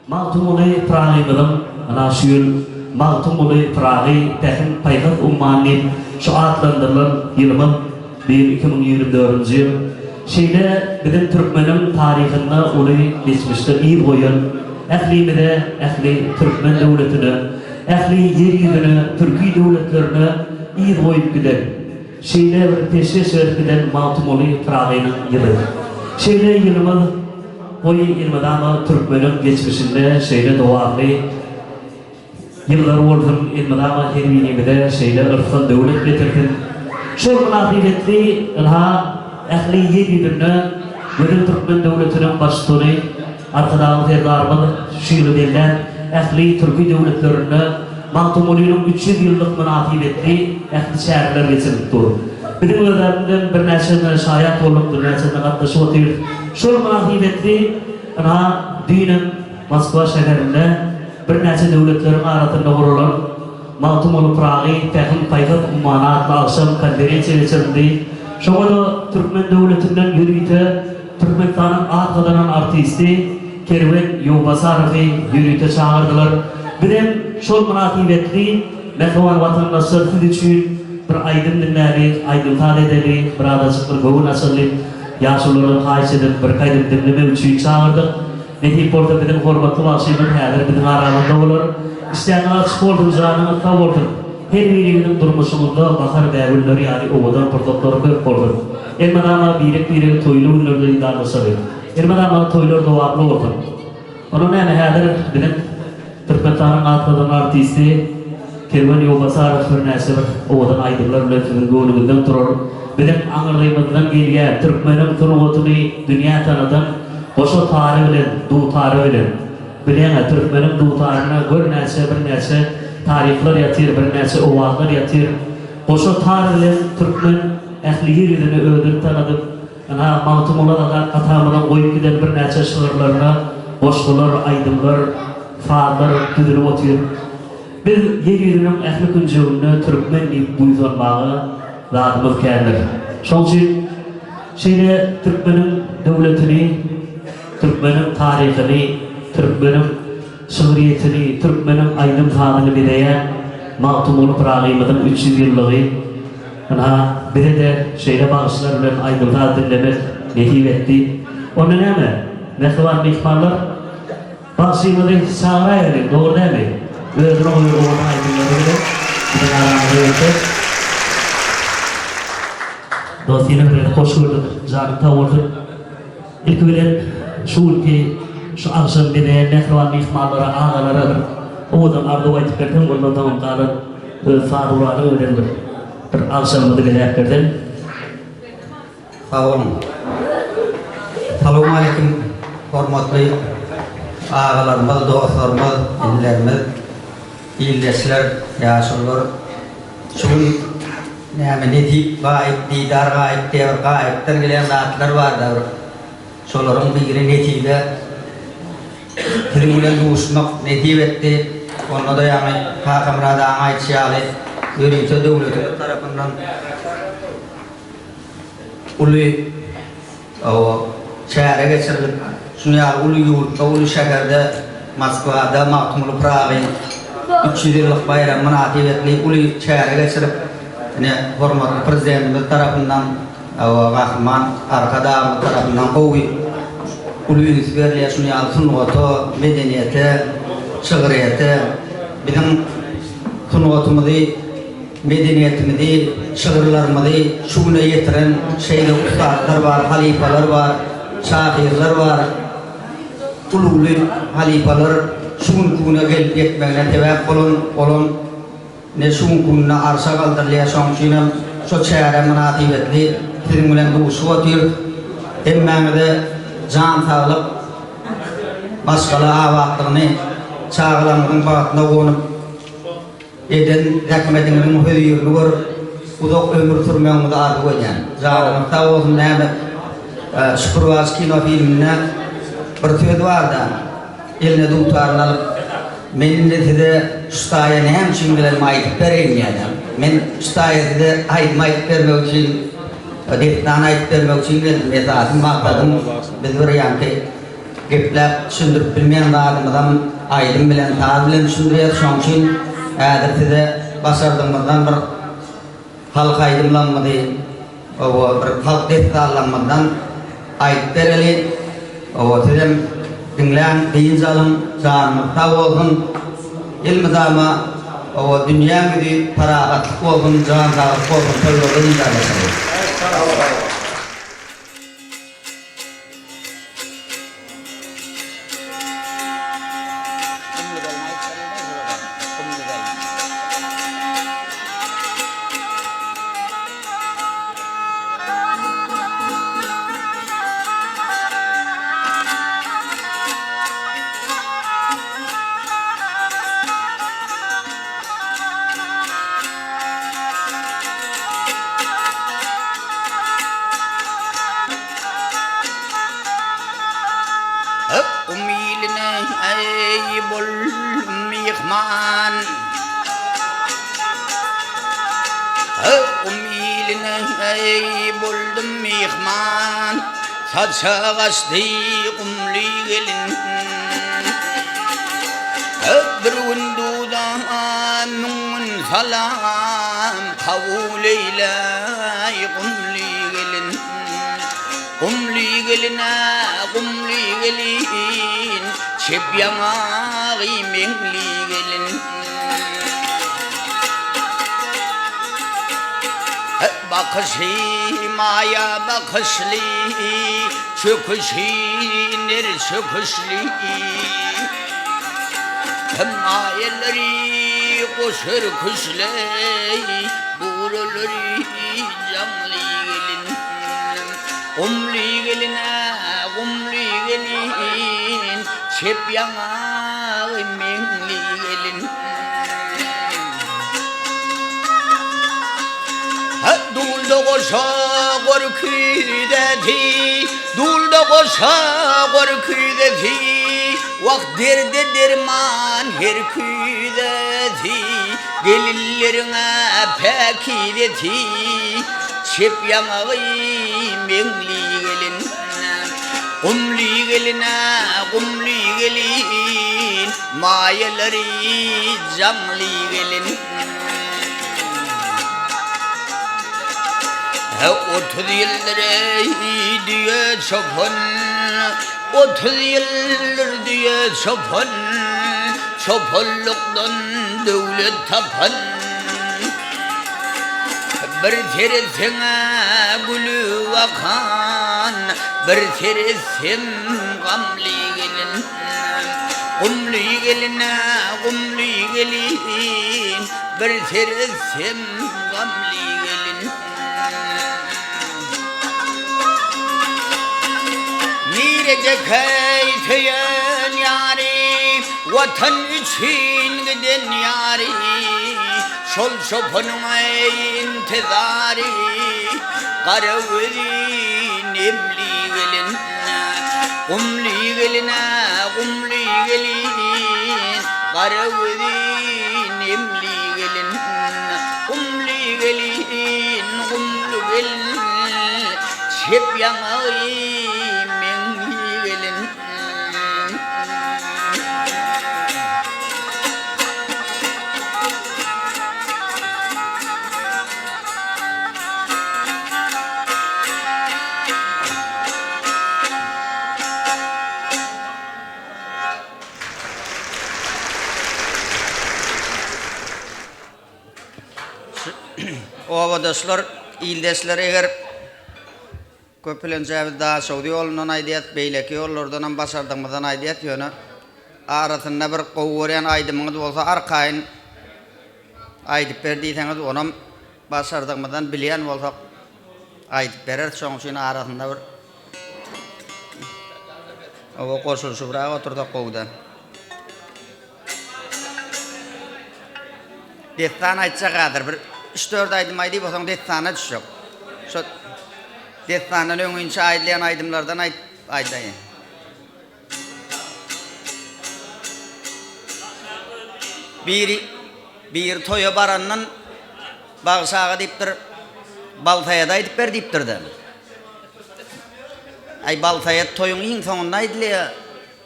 Magtymguly Pyragymyzyň ynha şu ýyl Magtymguly Pyragy pähim-paýhas ummany diýip şu atlandyrylan ýylymyz bu ýyl 2024-nji ýyl şeýle biziň türkmeniň taryhynda uly geçmişde yz goýan ählimize ähli türkmen döwletine ähli ýer ýüzüne türki döwletlerine yz goýup giden Şeýle bir peşgeş berip giden Magtymguly Pyragynyň ýyly. Şeýle ýylymyz goý elmydama türkmeniň geçmişinde şeýle dowamly ýyllar bolsun, elmydama her birimize şeýle yrsgal döwlet getirsin. Şol mynasybetli ynha ähli ýer ýüzünde gözel türkmen döwletiniň baştutany Arkadagly Serdarymyz şu ýyly belläp, ähli türki döwletlerinde Magtymgulynyň 300 ýyllyk mynasybetli ähli çäreler geçirilip dur. Biziň özlerimizem birnäçesine şaýat bolduk, birnäçesine gatnaşyp otyrys. Şol mynasybetli, ynha, düýnem Moskwa şäherinde birnäçe döwletleriň arasynda guralan Magtymguly Pyragy, pähim-paýhas ummany atly agşam konferensiýa geçirildi. Şoňa-da türkmen döwletinden ýörite Türkmenistanyň at gazanan artisti Kerwen Ýowbasarowy ýörite çagyrdylar. Bizem şol mynasybetli mähriban watandaşlar siz üçin bir aýdym diňläli, aýdym-saz edeli, birazajyk bir göwün açaly diýip, ýaşululardan haýyş edip, birki aýdym diňlemek üçin çagyrdyk. Nesip bolsa biziň hormatly bagşymyz häzir biziň aramyzda bolar. Işdäňiz açyk bolsun, janyňyz sag bolsun! Her biriňiziň durmuşyňyzda bahar bägülleri ýaly owadan pursatlar köp bolsun! Elmydama birek-biregi toýly günlerde didarlaşaly. Elmydama toýlar dowamly bolsun! Onda näme häzir biziň Türkmenistanyň at gazanan artisti Kerwen Ýowbasarow birnäçe bir owadan aýdymlar bilen siziň göwnüňizden turar. Biziň aňyrlymyzdan gelýän türkmeniň sungatyny dünýä tanadan goşa tary bilen, dutary bilen. Bilýäňä türkmeniň dutarynda gör näçe birnäçe taryhlar ýatyr, birnäçe owazlar ýatyr. Goşa tar bilen türkmen ähli ýer ýüzüne özüni tanadyp, ynha Magtymguly atamyzyň goýup giden birnäçe şygyrlaryna goşgular, aýdymlar, sazlar düzülip otyr. Biz ýer ýüzüniň ähli künjeginde türkmen diýip buýsanmaga zadymyz kändir. Şoň üçin şeýle türkmeniň döwletini, türkmeniň taryhyny, türkmeniň şygryýetini, türkmeniň aýdym-sazyny bezeýän Magtymguly Pyragymyzyň 300 ýyllygy ynha bize-de şeýle bagşylar bilen aýdym-saz diňlemek nesip etdi. Onda näme, mähriban myhmanlar, Bagşymyzy çagyraýalyň, dogry dälmi? Özüne goýan owadan aýdymlary bilen biziň aramyza gelse. Dost ýene bir gezek hoş gördük, janyň sag bolsun. Ilki bilen şu günki şu agşam bize mähriban myhmanlara, agalara bir owadan arzuw aýdyp berseň, ondan soňam galan öz saz guralyň bilen bir bir agşamymyzy bezäp berseň. Sag boluň. Salowmaleýkim hormatly agalarymyz, dostlarymyz, inilerimiz, ildeşler, ýaşulular. Şu gün näme nesip gaýyp, didar gaýyp diýe bir gaýypdan gelen zatlar barda bir. Şolaryň biri nesibe siziň bilen duşmak nesip etdi. Onda-da ýaňy Kakamyrat agaň aýdyşy ýaly ýörite döwletimiz tarapyndan uly çäre geçirilip, şuny ýaly uly ýurtda, uly şäherde, Moskwada Magtymguly Pyragy 300 ýyllyk baýramy mynasybetli uly çäre geçirip, ine, hormatly Prezidentimiz tarapyndan, Gahryman Arkadagymyz tarapyndan gowy uly üns berilýär şuny ýaly sungata, medeniýete, şygryýete. Biziň sungatymyzy Medeniýetimizi, şygyrlarymyzy şu güne ýetiren şeýle ussatlar bar, halypalar bar, şahyrlar bar. Uly-uly halypalar şu günki güne gelip ýetmegine sebäp bolan, olam ine şu günki günde arşa galdyrylýar. Şonuň üçin hem şu çäre mynasybetli siziň bilen duşup otyrys. Hemmäňize jan saglyk, maşgala abatlygyny, çagalaryňyzyň bagtyna guwanyp, Eden zähmetiňiziň hözirini görüp, uzak ömür sürmegiňizi arzuw edýän. Janyňyz sag bolsun näme Şükür bagşy kino filminde bir söz barda eline dutaryny alyp men indi size şu taýa näme üçin gelenimi aýdyp bereýin diýýär. Men şu taýa size aýdym aýdyp bermek üçin. Dessan aýdyp bermek üçin geldim. Esasy maksadym biz bir ýaňky gepläp düşündirip bilmeýän zadymyzam aýdym bilen, saz bilen düşündirýäs. Şonuň üçin häzir size başardygymyzdan bir halk aýdymlarymyzy, oba bir halk dessanlarymyzdan aýdyp bereli. Oba sizem diňläň, dynç alyň, janyňyz sag bolsun. Elmydama oba dünýäň ýüzi parahatlyk bolsun, jan saglyk bolsun, toýlarda didarlaşaly. Gum iline eý bol myhman Gum iline eý boldum myhman Saçak açdy gumly gelin Bir gün duza müň gün salam Kabul eýläý gumly gelin Gumly gelin-ä gumly gelin Çep ýaňagy meňli gelin Bakyşy maýa bakyşly, Çöküşi ner çöküşli. Maýalary goşar küşle, Buralary jaňly gelin. Gumly gelin-ä, gumly gelin, Çep ýaňagy meňli gelin. Dulda goşa gorküýzesi, Dulda goşa gorküýzesi, Wah, derde derman her küýzesi, Gelinleriň-ä päkizesi, Çep ýaňagy meňli gelin. Gumly gelin-ä, gumly gelin, Maýalary jaňly gelin. 30 ýyldyr eý düýe çopan, 30 ýyldyr düýe çopan, Çopanlykdan döwlet tapan. Bir seretseň-ä gülüp akan, Bir seretsem gamly gelin. Gumly gelin-ä, gumly gelin, Bir seretsem gamly gelin. Niredekäý söýen ýary, Watan üçin giden ýary, Şol çopanyň eý intizary, Gara gözi nemli gelin. Gumly gelin-ä, gumly gelin, Gara gözi nemli gelin. Gumly gelin, gumly gelin, Çep ýaňagy meňli gelin. Obadaşlar, ildeşler eger Köplenç-ä biz Daşoguz ýolundan aýdýas, beýleki ýollardanam başardygymyzdan aýdýas, ýöne arasynda bir gowy görýän aýdymyňyz bolsa arkaýyn aýdyp ber diýseňiz onam başardygymyzdan bilýän bolsak aýdyp bereris, şoň üçin arasynda bir oba goşulyşybrak otursak gowy-da. Dessan aýtjak häzir bir üç-dört aýdym aýdyp soň dessana düşjek. Şo dessandan öňinçä aýdylýan aýdymlardan aýt aýdaýyn. Biri biri toýa barandan bagşy aga diýipdir. Balsaýady aýdyp ber diýipdir-de. Aý, Balsaýat toýuň iň soňunda aýdylýa.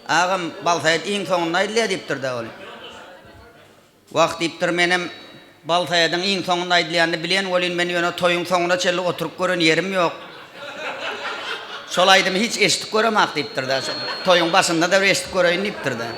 Agam, Balsaýat iň soňunda aýdylýa diýipdir-de ol. Wah, diýipdir, menem Balsaýadyň iň soňunda aýdylýanyny bilýän welin, men ýöne toýuň soňuna çenli oturyp gören ýerim ýok. Şol aýdymy hiç eşidip göremak diýipdir-de. Toýuň başynda-da bir eşidip göreýin diýipdir-de.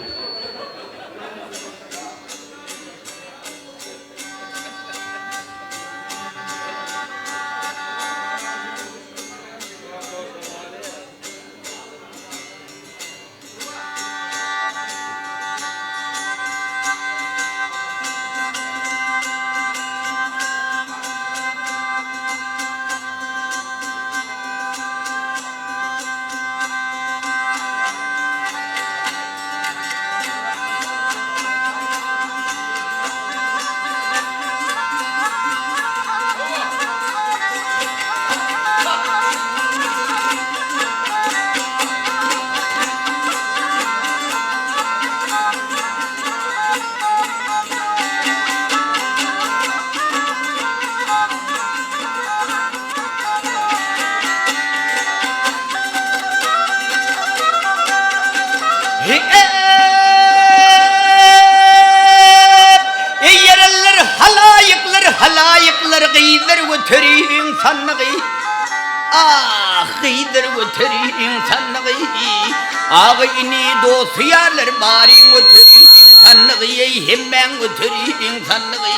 Eý ýerler halaýyklar halaýyklar gyzlar göteriň sandygy Ah gyzlar göteriň sandygy Aga ini dosty ýarlar baryň göteriň sandygy eý hemmäň göteriň sandygy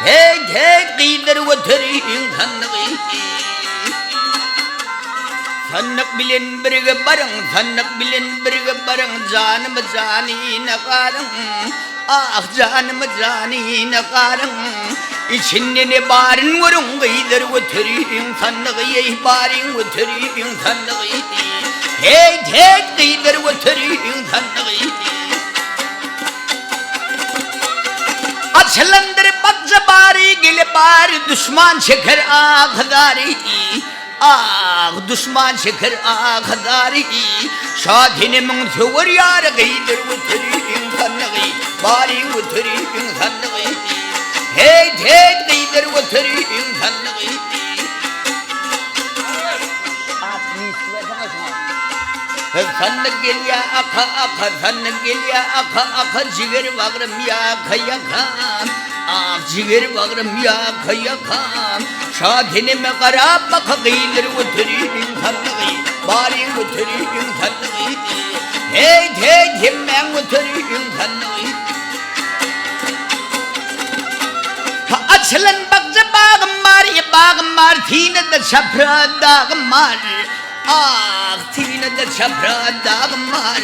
Heý heý gyzlar göteriň sandygy Sandyk bilen birge baryň, sandyk bilen birge baryň, Janymy janyna garyň, ah, janymy janyna garyň. Içinde ne baryn görüň, gyzlar göteriň sandygy, eý, baryň göteriň sandygy. Heý, heý, gyzlar göteriň sandygy. Açylandyr bakja bary, gele bary, duşman çeker ahy-zary. Ah, duşman çeker ahy-zary, Şasenemiň söwer ýary Gyzlar göteriň sandygy, Baryň göteriň sandygy. Heýt, heýt, gyzlar göteriň sandygy. Sandyk gelýär aka-aka, Sandyk gelýär aka-aka, Jiger bagrym ýaka-ýaka. Ah, jiger bagrym ýaka-ýaka, Şaseneme garap baka Gyzlar göteriň sandygy, Baryň göteriň sandygy. Heýt, heýt, hemmäň göteriň sandygy. Açylan bakja bagym bar, bagym bar, Synada çapraz dagym bar. Ah, synada çapraz dagym bar,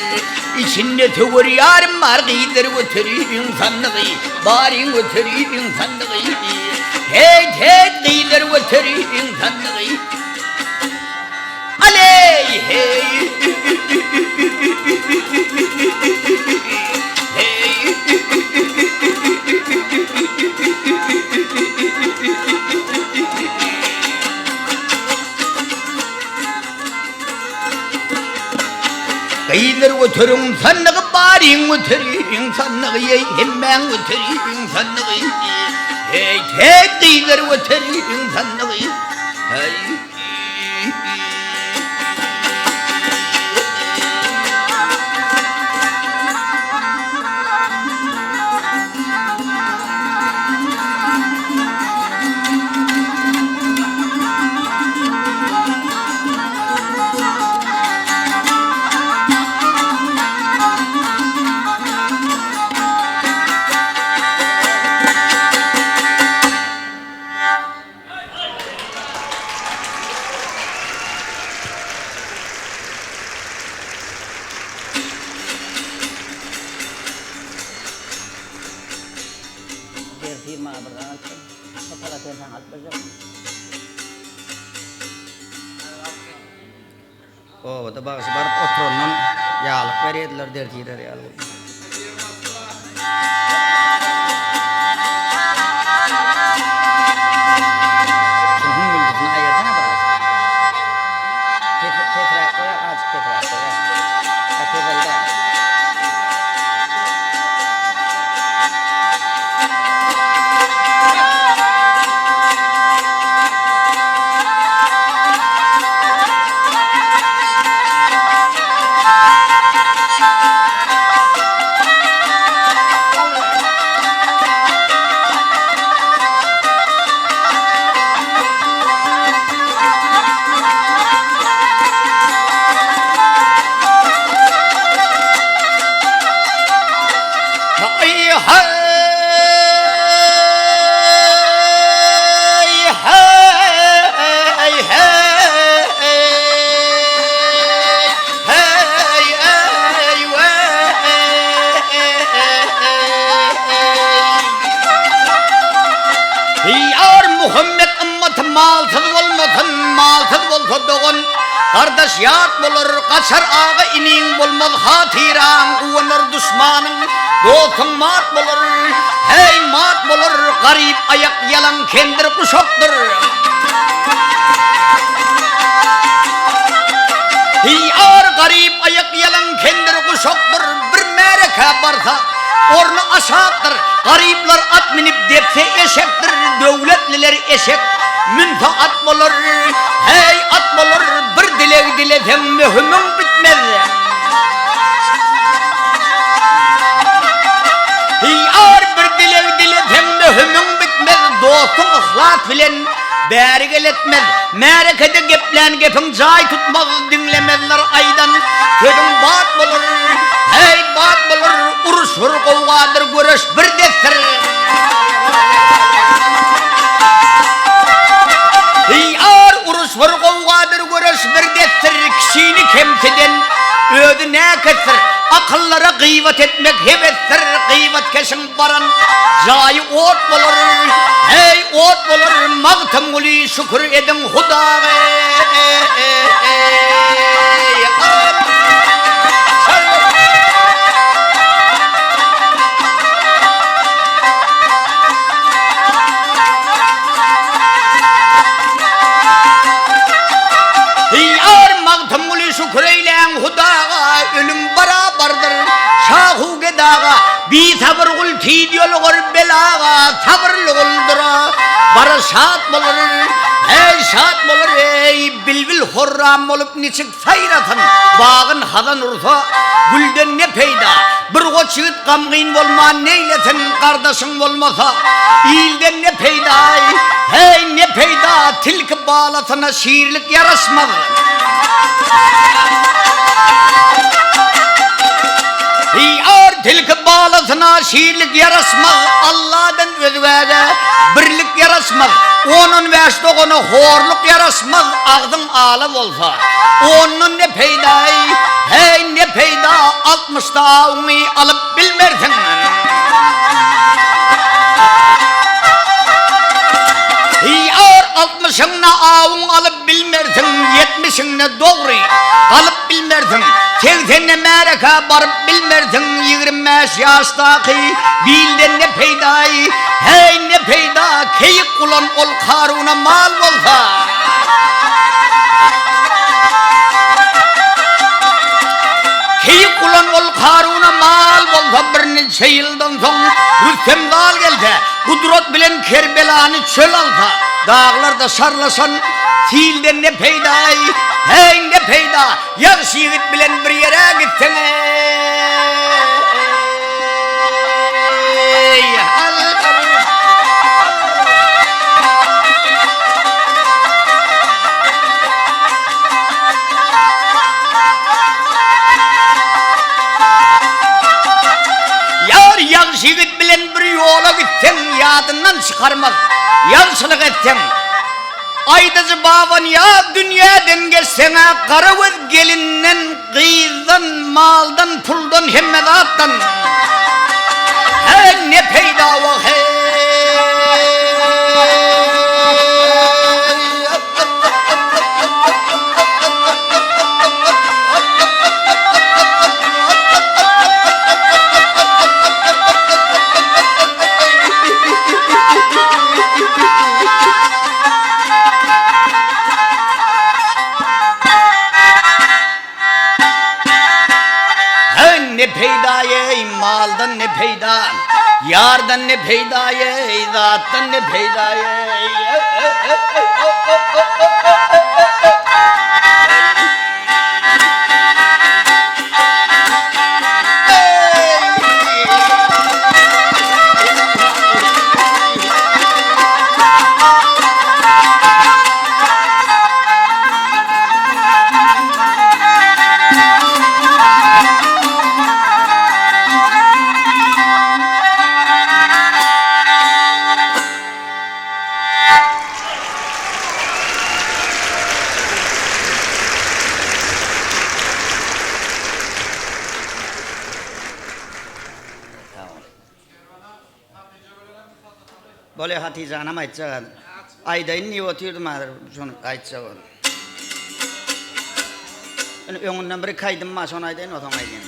Içinde söwer ýarym bar, Gyzlar göteriň sandygy, Baryň göteriň sandygy. Heýt, heýt, gyzlar göteriň sandygy. Aleý, heý, heý. Gyzlar göteriň sandygy baryň göteriň sandygy eý hemmäň göteriň sandygy heý heý gyzlar göteriň sandygy heý. Obada bagşy baryp oturandan ýaglyk berýärdiler dert girer ýaly bolup. Şunuň hüňňüldisini aýyrsana biraz. Pes, pesräk goýa, azjyk pesräk goýa. Ha, peseldi. Gardaş ýat bolar, gaçar aga iniň, bolmaz hatyraň, guwanar duşmanyň, dostuň mat bolar, häý, mat bolar, garyp aýak ýalaň kendir guşakdyr. Heý, ar garyp aýak ýalaň kendir guşakdyr, bir märekä barsa, orny aşakdyr, garyplar at münüp depse eşekdir, döwletliler eşek münse at bolar, häý, at bolar, bir dileg dileseň möhümiň bitmez. Heý, ar bir dileg dileseň möhümiň bitmez, dostuň yhlas bilen bäri geletmez, märekede geplän gepiň jaý tutmaz, diňlemezler aýdan sözüň bat bolar, häý, bat bolar, uruş hür gowgadyr, göreş bir desdir. Ýar uruş bir gowgadyr, göreş bir desdir, Kişini kemsiden özi näkesdir, Akyllara gybat etmek hebesdir, Gybatkeşiň baran jaýy ot bolar, Heý, ot bolar, Magtymguly, şükür ediň Hudaga, eý, Ýar Magtymguly şükür eýläň Hudaga, Ölüm barabardyr şahu gedaga, Bisabyr gul tiz ýolugar belaga, Sabyrly guldura bara şat bolar, Heý, şat bolar, eý, bilbil horram bolup niçik Saýrasyn, bagyn hazan ursa, gülden ne peýda? Bir goç ýigit gamgyn bolman neýlesin, gardaşyň bolmasa, ilden ne peýda-aý? Heý, ne peýda, tilki balasyna şirlik ýaraşmaz. Heý, tilki balasyna şirlik ýaraşmaz, Alladan özgäge birlik ýaraşmaz, on-on bäş dogana horluk ýaraşmaz, agzyň ala bolsa. Ondan ne peýda-eý, häý, ne peýda, altmyşda awuňy alyp bilmersiň. Ýar, altmyşyňda awuň alyp bilmersiň, ýetmişiňde dogry galyp bilmersiň, segsende märekä baryp bilmersiň, 25 ýaşdaky bilden ne peýda-eý, häý, ne peýda, keýik gulan ol Karuna mal bolsa. Keýik gulan ol Karuna mal bolsa birniçe ýyldan soň Rüstem zal gelse, gudrat bilen Kerbelany çöl alsa, daglarda şarlaşan silden ne peýda-eý, häý, ne peýda, ýagşy ýigit bilen bir ýere gitseň-eý. Ýar ýagşy ýigit bilen bir ýola gitseň, ýadyndan çykarmaz, ýagşylyk etseň. Aýdyjy Babanyýaz dünýäden geçseň-ä garagöz gelinden, gyzdan, maldan, puldan, hemme zatdan. Hä, ne peýda wah heý. Ne peýda-eý, maldan ne peýda, ýardan ne peýda-eý, zatdan ne peýda-eý. Bolýa Hatyjanam aýtjak häzir. Aýdaýyn diýip otyrdym häzir şony aýtjak ol. Ýöne öňünden bir-iki aýdym bar, şony aýdaýyn, onsoň aýdýan.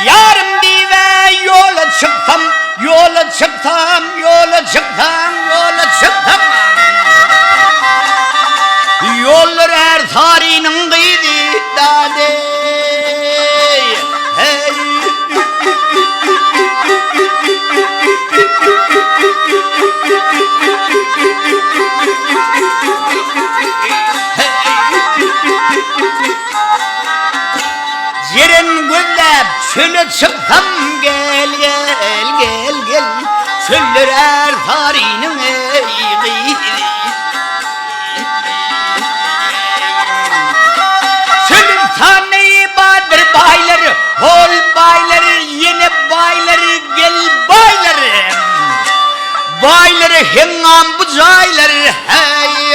Ýarym diýibä ýola çyksam, ýola çyksam, ýola çyksam, ýola çyksam. Ýollar Ärsarynyň gyzy dady. Hey. Jeren gözläp çöle çyksam gel gel gel gel Çöller Ärsarynyň eý gyzy Çölüstanda bardyr baýlar hol baýlar ýene baýlar gel baýlar Baýlara heňňam bu jaýlar heý.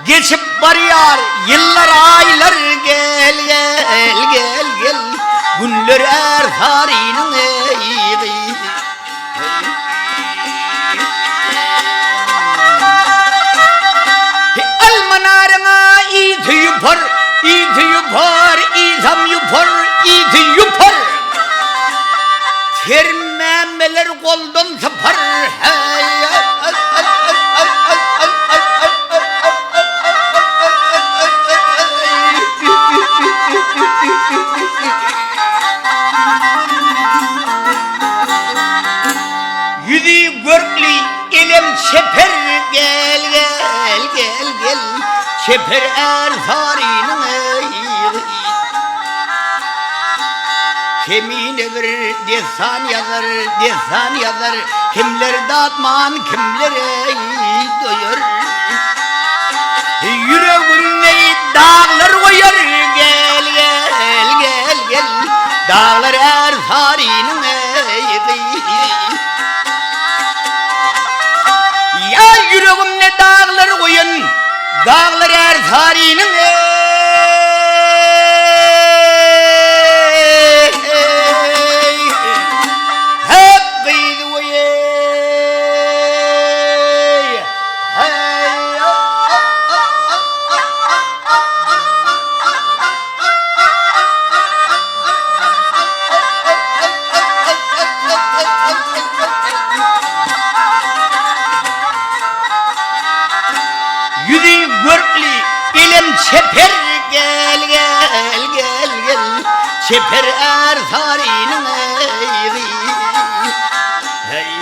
Geçip barýar ýyllar aýlar gel gel gel gel günler Ärsarynyň eý. Alma naryňa iti ýupar, iti ýupar, itam ýupar, iti ýupar. Termämmeler goldan sypar. Ýüzi görkli elem çeper gel gel gel gel çeper Ärsarynyň eý Kemine bir dessan ýazar dessan ýazar kimler datman kimler eý doýar Ýüregimde daglar goýar gel gel gel gel daglar Ärsarynyň Ýa ýüregimde daglar goýan, daglar Ärsarynyň eý. Hep gyzy goý-eý. Heý. Ýüzi görkli, elem çeper gel gel gel gel çeper Ärsarynyň eý heý.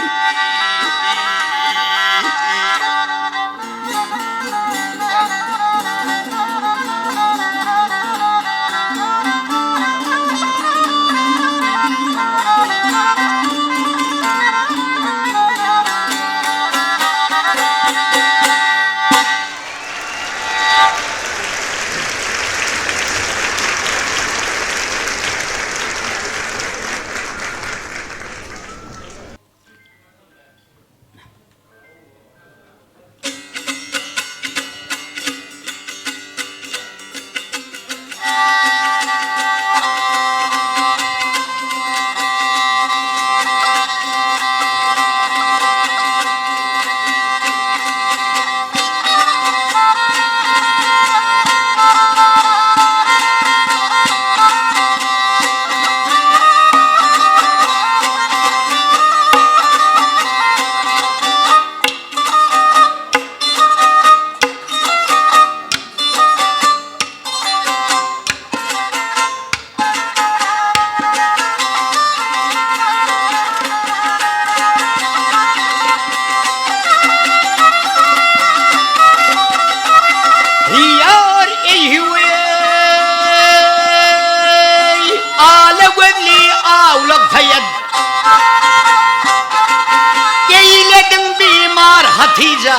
Hatyja,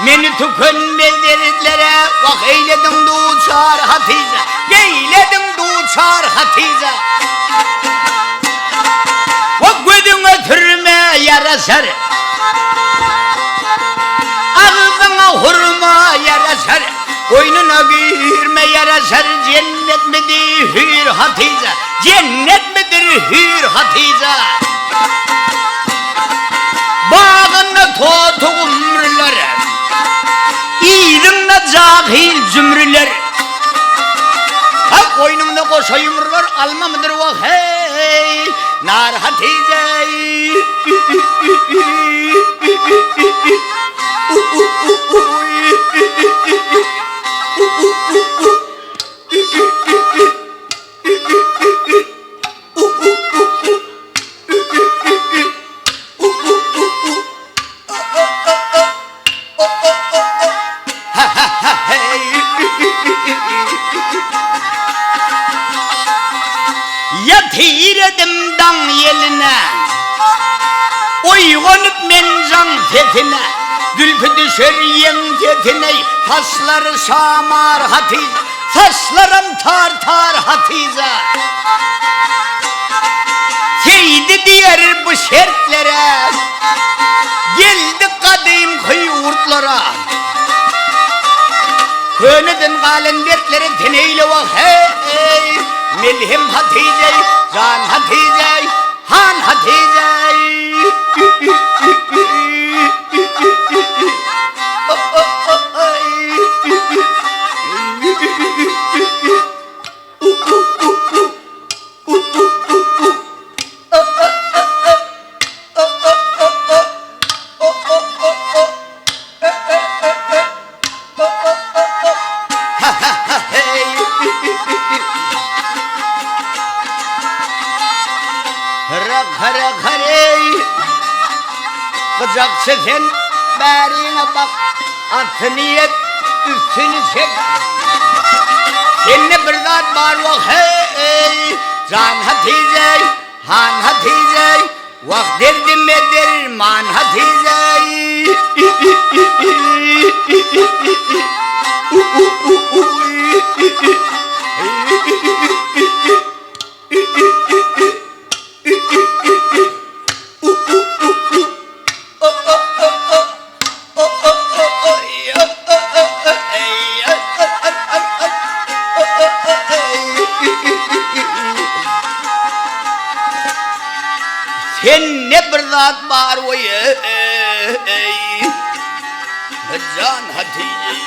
Meni tükenmez dertlere Wah eýlediň duçar Hatyja, Eýlediň duçar Hatyja. Wah gözüňe sürme ýaraşar, Agzyňa hurma ýaraşar, Goýnuna girme ýaraşar, Jennetmidi hüýr Hatyja, Jennetmidir hüýr Hatyja. Bagynda toty gumrular, Yzyňda jahyl zümrüler. Hak goýnuňda goşa ýumrular, Almamydyr wah heý, nar Hatyja. Ýatyr edim daň ýeline, Oýganyp men jaň sesine, Zülpi düşer ýeňsesine, Saçlary şamar Hatyja, Saçlaram tar-tar Hatyja. Seýdi diýer bu şertlere, Geldik gadymky ýurtlara. Köneden galan dertlere sen eýle wah heý, Melhem Hatyjaý, jan Hatyjaý, han Hatyjaý. Gyjakçy sen bäriňe bak, atyny ýet, üstüni çek. Sende bir zat bar wah heý, jan Hatyja, han Hatyja, wah derdime derman Hatyja. Sende bir zat bar oý-eý, jan Hatyja.